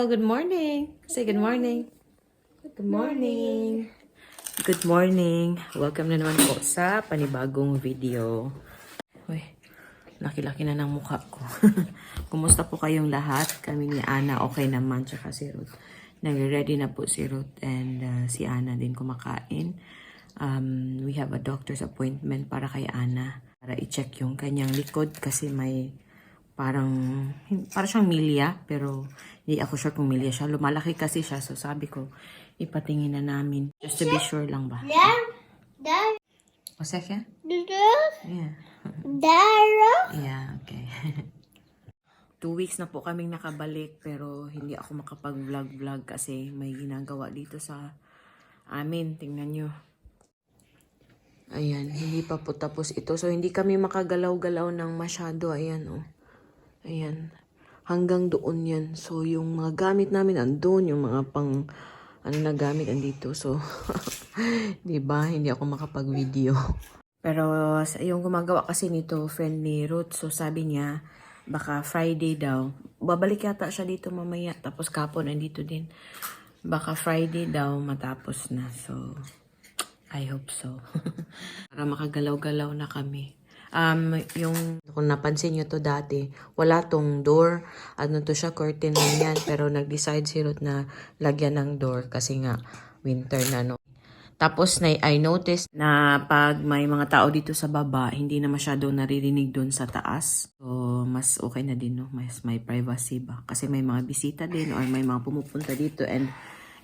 Good morning. Say good morning. Good morning. Good morning. Welcome na naman po sa panibagong video. Uy, laki-laki na ng mukha ko. Kumusta po kayong lahat? Kami ni Ana, okay naman, tsaka si Ruth. Nagre-ready na po si Ruth and si Ana din kumakain. We have a doctor's appointment para kay Ana. Para i-check yung kanyang likod kasi may parang, parang siyang milya, pero hindi ako sure kung milya siya. Lumalaki kasi siya, so sabi ko, ipatingin na namin. Just to be sure lang ba? Daar, daar, Wat zeg je? daar, Yeah. daar. Yeah, okay. 2 weeks na po kaming nakabalik pero hindi ako makapag-vlog-vlog kasi may ginagawa dito sa amin. Tingnan nyo. Ayan, hindi pa po tapos ito. So, hindi kami makagalaw-galaw ng masyado. Ayan, oh. Ayan. Hanggang doon yan. So, yung mga gamit namin andun. Yung mga pang, ano na gamit andito. So, di ba? Hindi ako makapag-video. Pero yung gumagawa kasi nito, friend ni Ruth. So, sabi niya, baka Friday daw. Babalik yata siya dito mamaya. Tapos kapon, andito din. Baka Friday daw matapos na. So, I hope so. Para makagalaw-galaw na kami. Yung, kung napansin nyo to dati, wala tong door. Ano to siya, curtain lang yan. Pero nag-decide si Ruth na lagyan ng door kasi nga winter na, no. Tapos na, I noticed na pag may mga tao dito sa baba, hindi na masyado naririnig doon sa taas. So, mas okay na din, no? Mas may privacy ba? Kasi may mga bisita din or may mga pumupunta dito and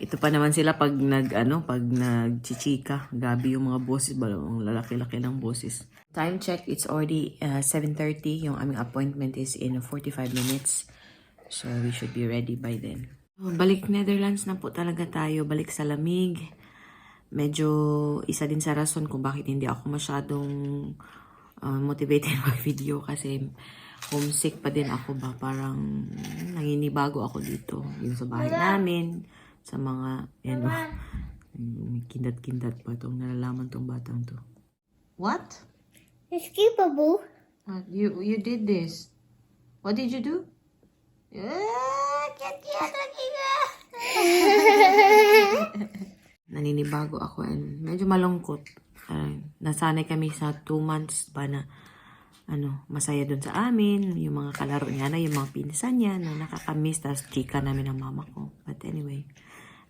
ito pa naman sila pag nag ano, pag nagchichika. Grabe yung mga boses ba, ang lalaki-laki ng boses. Time check, it's already 7:30. Yung aming appointment is in 45 minutes. So we should be ready by then. Oh, balik Netherlands na po talaga tayo. Balik sa lamig. Medyo isa din sa rason kung bakit hindi ako masyadong motivated mag-video kasi homesick pa din ako ba. Parang nanginibago ako dito. Yung sa bahay namin, sa mga, yan o, may kindat-kindat pa itong nalalaman tong batang to. What? It's capable. You did this. What did you do? Naninibago ako and medyo malungkot. Nasanay kami sa 2 months ba na ano, masaya dun sa amin, yung mga kalaro niya na, yung mga pinsan niya na nakakamiss, tapos chika namin ang mama ko. But anyway,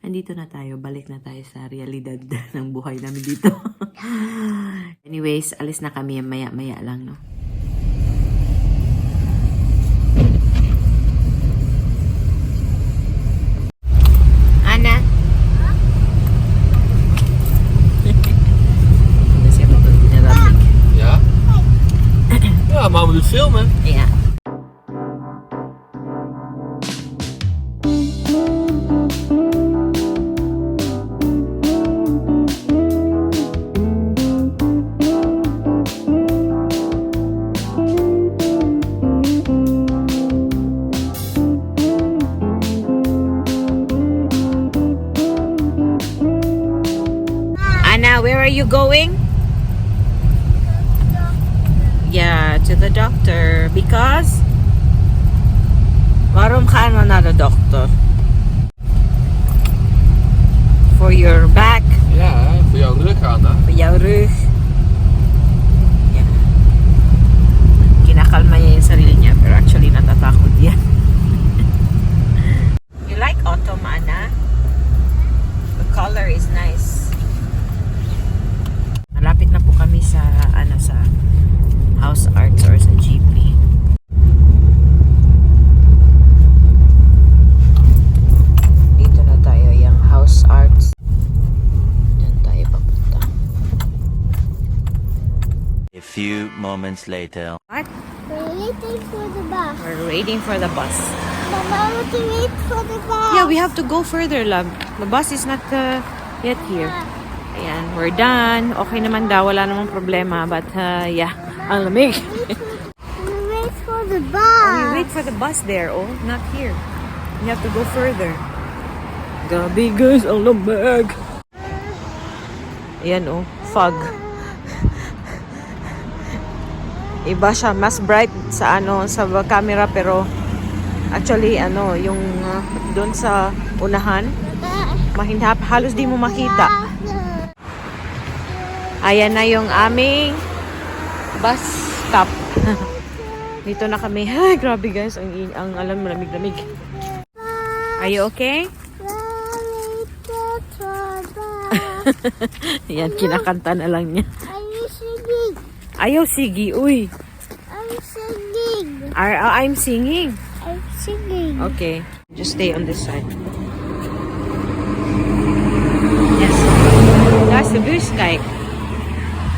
andito na tayo, balik na tayo sa realidad ng buhay namin dito. Anyways, alis na kami maya-maya lang, no? Ana? Ja? Ja, mama doet filmen. Yeah. Anna, where are you going? Yeah, to the doctor. Because? Waarom gaan we naar de dokter? For your back, Ja, voor jouw rug, Anna. voor jouw rug. Yeah. Kinakalma niya yung sarili niya, pero actually natatakot yan. You like autumn, Anna? The color is nice. Malapit na po kami sa ano sa House Arts or sa GP. Dito na tayo, yung House Arts. Diyan tayo papunta. A few moments later. What? We're waiting for the bus. We're waiting for the bus. Mama, I want to wait for the bus. Yeah, we have to go further, love. The bus is not yet here. Ayan, we're done. Okay naman daw, wala namang problema. But, yeah, ang lamig. We wait for the bus. We wait for the bus there, oh, not here. We have to go further. Grabe guys, ang lamig. Ayan oh, fog. Iba siya, mas bright sa ano sa camera pero Actually, ano, yung doon sa unahan, mahinhap, halos di mo makita. Ayan na yung aming bus stop. Dito na kami. Ay, grabe guys, ang alam, lamig-lamig. Are you okay? Wait for the bus. Yan, kinakanta na lang niya. I'm singing. Ayaw, sige, uy. I'm singing. I'm singing. I'm singing. Okay. Just stay on this side. Yes. Daar is de bus, kijk.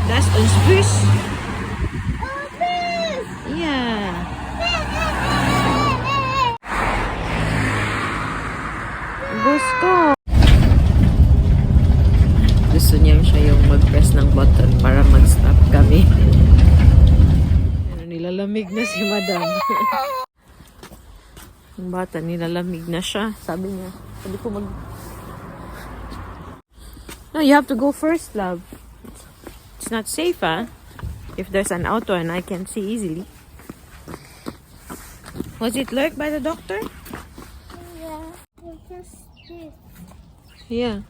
Daar is ons bus. Oh, bus! Ja. Bus ko. Gusto niya siya yung mag-press ng button para mag-stop kami. Ano, nilalamig na si madam. Yung bata, nilalamig na siya. Sabi niya. Sabi ko mag... No, you have to go first, love. It's not safe, ah. If there's an auto and I can see easily. Was it leuk by the doctor? Yeah. Just this. Yeah.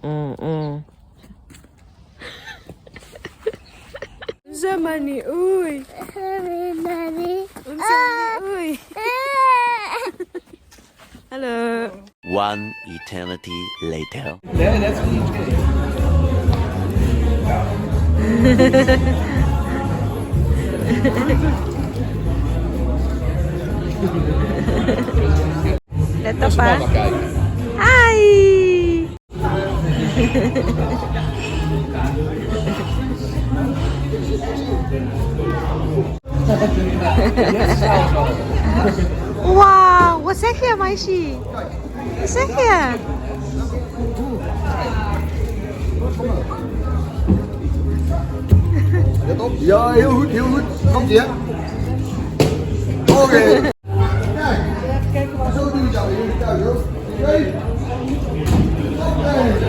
Oo. Unsa man ni uy? Everybody. Unsa man ni uy? Hello. One eternity later. Nee, net zo niet. Leto pa. Mama kijken. Hi! Wauw, wat zeg je, meisje? Wat zeg je? Let op. Ja, heel goed, heel goed. Komt ie, hè? Oké. Kijk, zo doe je dat. Jullie thuis, hoor. Oké. Oké.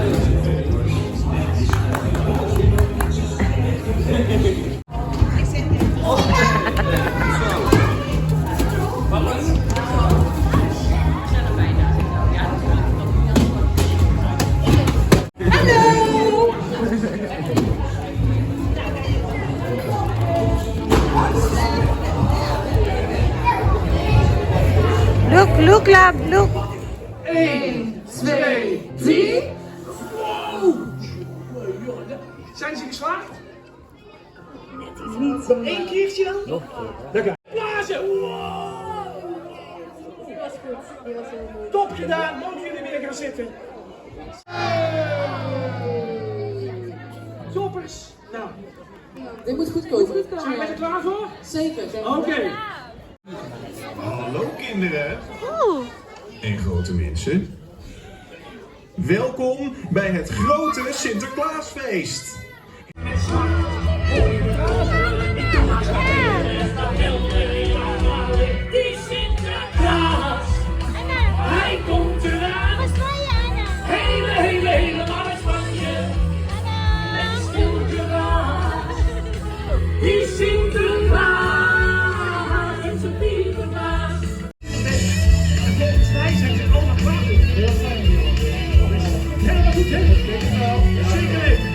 Look, look, love, look. 2, 3. Wow! Zijn ze geslaagd? Net niet. Nog één keertje dan? Nog een keer. Lekker. Blazen! Wow! Die was goed. Die was heel mooi. Top gedaan. Mogen jullie weer gaan zitten? Toppers! Nou, Dit moet goed komen. Zijn wij er klaar voor? Zeker. Oké. Hallo kinderen. En grote mensen. Welkom bij het grote Sinterklaasfeest. Die Sinterklaas, hij komt eraan. Wat wil je, Anna? Hele, hele, helemaal uit Spanje. Met Sinterklaas. Die Sinterklaas en zijn Pieterbaas. En volgens mij zijn ze allemaal klaar. Helemaal goed, hè? Zeker weten.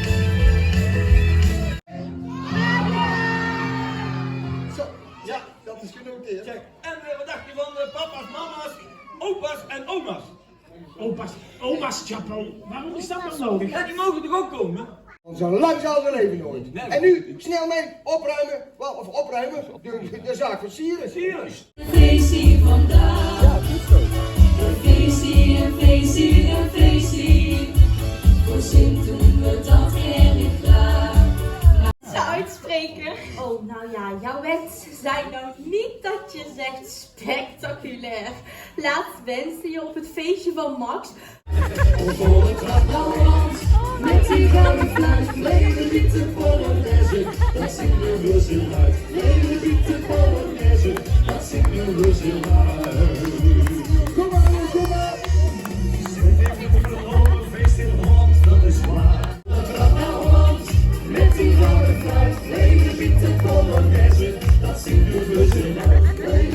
Zo, ja, dat is genoteerd. Kijk, en wat dacht je van papa's, mama's, opa's en oma's? Opa's, oma's chapeau. Waarom is dat dan nodig? Ja, die mogen toch ook komen? Zo lang zal ze leven nooit. En nu snel mee opruimen, wel, of opruimen, de zaak versieren. Sieren. Feestie vandaag. Ja, goed zo. Een feestie, een feestie, een feestie. Voor Sint doen we dat erg graag. Ze uitspreken. Oh, nou ja, jouw wens zijn nou niet dat je zegt spectaculair. Laatst wenste je op het feestje van Max. Met die gouden fluit, leve lied de Polonaise. Dat zingen we zo luid. Leve lied de Polonaise. Dat zingen we zo luid. Kom maar, kom maar. Feest in Holland, dat is waar. Met die gouden fluit, leve lied de Polonaise. Dat zingen we zo luid.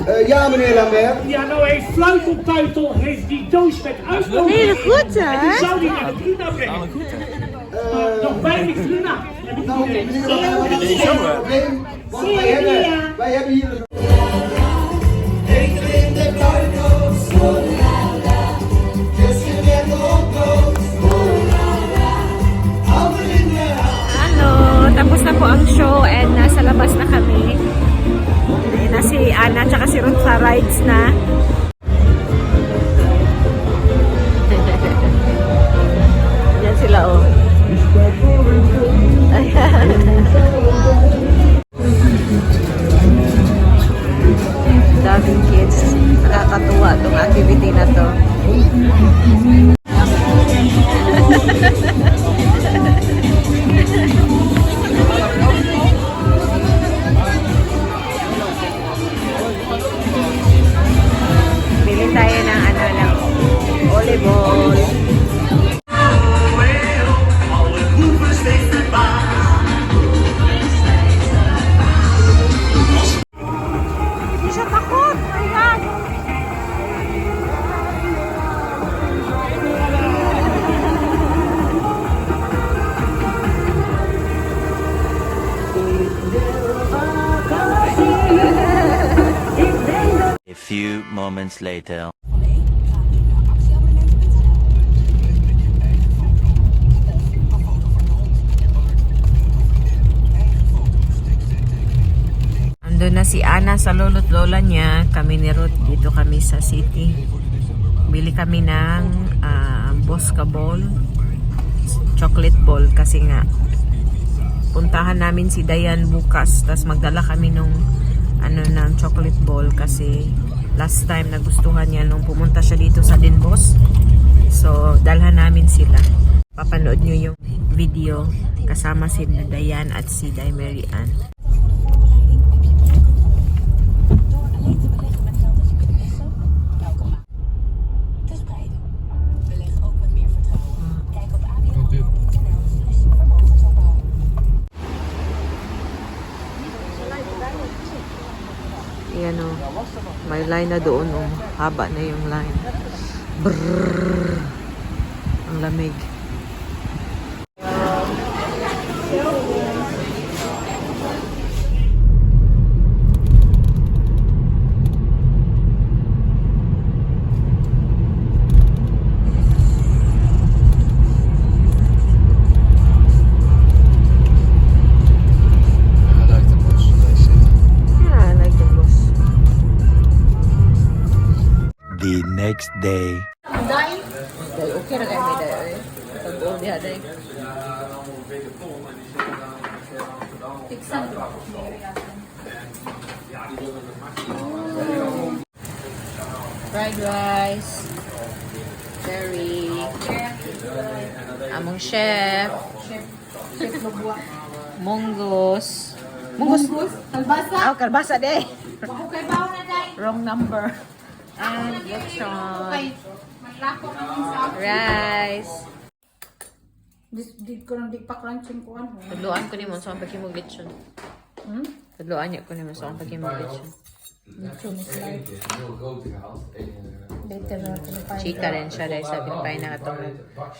Ja, meneer Lambert. Ja, nou heeft Fluiteltuitel heeft die doos met uitnodiging. Hele goed, En die hè? zou die naar de Bruna brengen. Maar nog weinig Bruna. Heb ik Nou, het idee. meneer Lambert, dat is geen probleem. Want wij hebben hier een Hello! Tapos na po ang show and nasa labas na kami. Ayun na si Anna tsaka si Ruth sa rides na. Yan sila oh. Ayan. Daming kids. Nakakatuwa tong activity na to. Bili tayo ng ano ng olive oil. Hindi siya takot. Ayan. A few moments later. Andun na si Ana sa lolo't lola niya. Kami ni Ruth, dito kami sa city. Bili kami ng Bosca Ball, chocolate ball kasi nga puntahan namin si Dayan bukas, tas magdala kami nung ano ng chocolate ball kasi last time nagustuhan niya nung pumunta siya dito sa Den Bosch. So, dalhan namin sila. Papanood niyo yung video kasama si Dayan at si Day Mary Ann. Ayan o. May line na doon o. Haba na yung line. Brrrr. Ang lamig. Ja, lijkt het bos. Nee, zit. Yeah, I like the bus. The next day. Day, okay ra kayo may day. Oy. Pag-uol diha day. Fried rice. Curry. Among chef. Munggos. Munggos. Kalbasa. Oh, kalbasa day. Okay ba na day? Wrong number. And lechon. Manlako kami sa Rice. Di ko nang di pa crunching ko ano. Tudloan ko nimo sa pagkimog lechon. Hmm? Tudloan niya ko nimo sa pagkimog lechon. Lechon is life. Heel grote gehaald. Eén, Later na pinapay. Chika rin siya dahil sa Pinapay na katong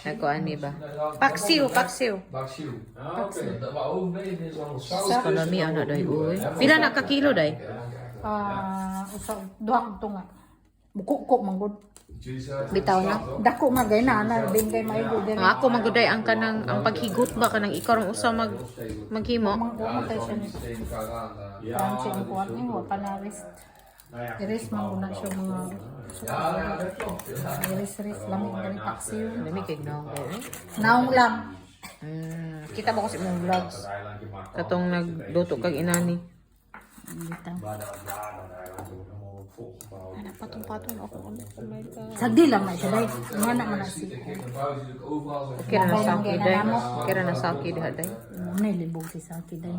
nagkuan mi ba. Paksiw, paksiw. Baksieuw. Ah, oké. Maar overwegen is dan saus. Kalami ano day uy. Pila na ka kilo day? Ah, usa duha kong tunga. Buko ko manggod. Bitaw na. Dako nga gay na na bingay maigo diri. Ang ako maguday ang kanang ang paghigot ba kanang ikaw rong usa mag maghimo. Manggo man kay siya ni crunching ko ano wa pa na rest. Rest man gud na siya mga rest rest lang gani paksiw. Lami kay gnaw day. eh. Naong lang. Kita ba ko sa imong vlogs? Katong nagluto kag inani. Bitaw. Ana patong-patong ako. Oh my God. Sagdi lang na siya day. Nga na man na si. Okay ra na sa akin day. Okay ra na sa akin day. Mo na libog si Saki day.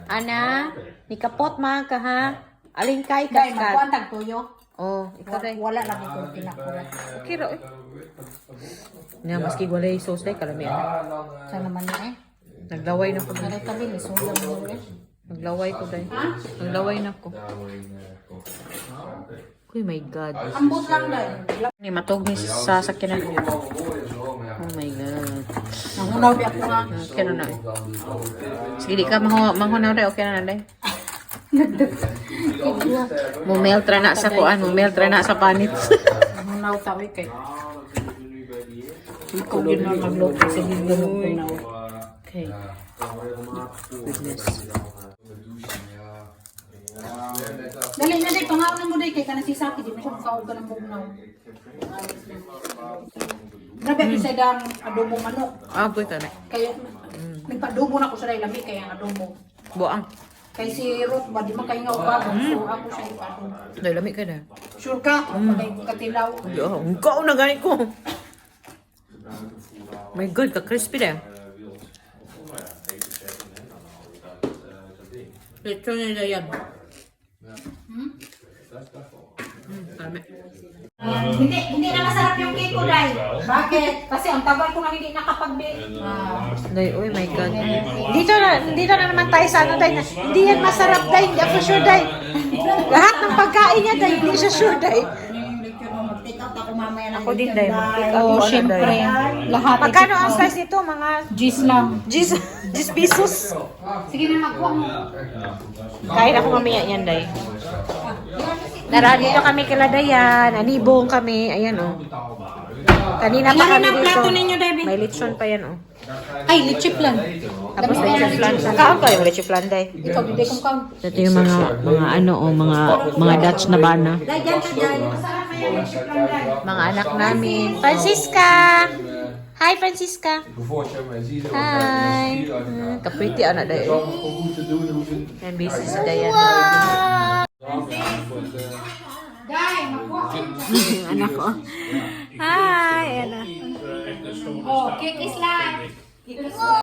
Ana, nikapot man ka ha. Alingkay Day ka. magkuan tag tuyo. Oh, ikaw day. Wala lang ko pinakurat. Okay ra oy. Nya maski walay sauce day kalami ana. Sa naman na eh. Naglaway na ko. Aray tabi ni sulam mo eh. Naglaway. Naglaway ko, day. Naglaway na ko. Uy, my God. Ambot lang, day. Ni matog ni sa sakyanan. Oh my God. Nangunaw bi ako nga. Okay na na. Sige, di ka mahunaw day. Okay na na, day. Mumelt ra na sa kuan, mumelt ra na sa panit. Nangunaw ta oy kay. Ikaw gyud na magluto sa ginaw. Okay. Goodness. Dali na day, pangaon na mo day kay kana si Saki di mo siya makaon ka ng bugnaw. Grabe mm. sa dang adobo manok. Ah, boy ka na. Kaya nagpa-adobo na ko sa day lami kay ang adobo. Buang. Kay si Ruth ba di man kay nga ubabon so ako siya ipa-adobo. Day, lami ka na. Sure ka? Pagay katilaw. Yo, ang kao na gani ko. My God, ka-crispy na. Lechon nila yan. Kami. Hindi hindi na masarap yung cake ko, Day. Bakit? Kasi ang tagal ko na hindi nakapag-bake. Day, oh my God. Dito na naman tayo sa ano, Day. Na, hindi yan masarap, Day. Hindi ako sure, Day. Lahat ng pagkain niya, Day. Hindi siya sure, Day. Mag-take out ako mamaya ng Ako din, Day. Mag-take out Oh, ko, ano, syempre. Day. Lahat. Magkano ang size nito? Mga G's lang. 10 pesos. Sige na, magkuha mo. Kain ako mamaya yan, Day. Tara, dito kami kila Dayan. Anibong kami. Ayan, oh. Kanina pa Ano kami na ang dito. plato ninyo, Debbie? May lechon pa yan, oh. Ay, leche flan. Tapos leche flan. Kaon ka yung leche flan, Day. Ikaw, di kong kaon. Ito yung mga ano, oh, mga Dutch na bana. Mga anak namin. Francisca! Hi, Francisca! Hi! Kapriti, anak, Day. Yan, busy si Dayan. Day, magkuha ko. Anak ko. Hi! Ayan na. Oh, cake is life.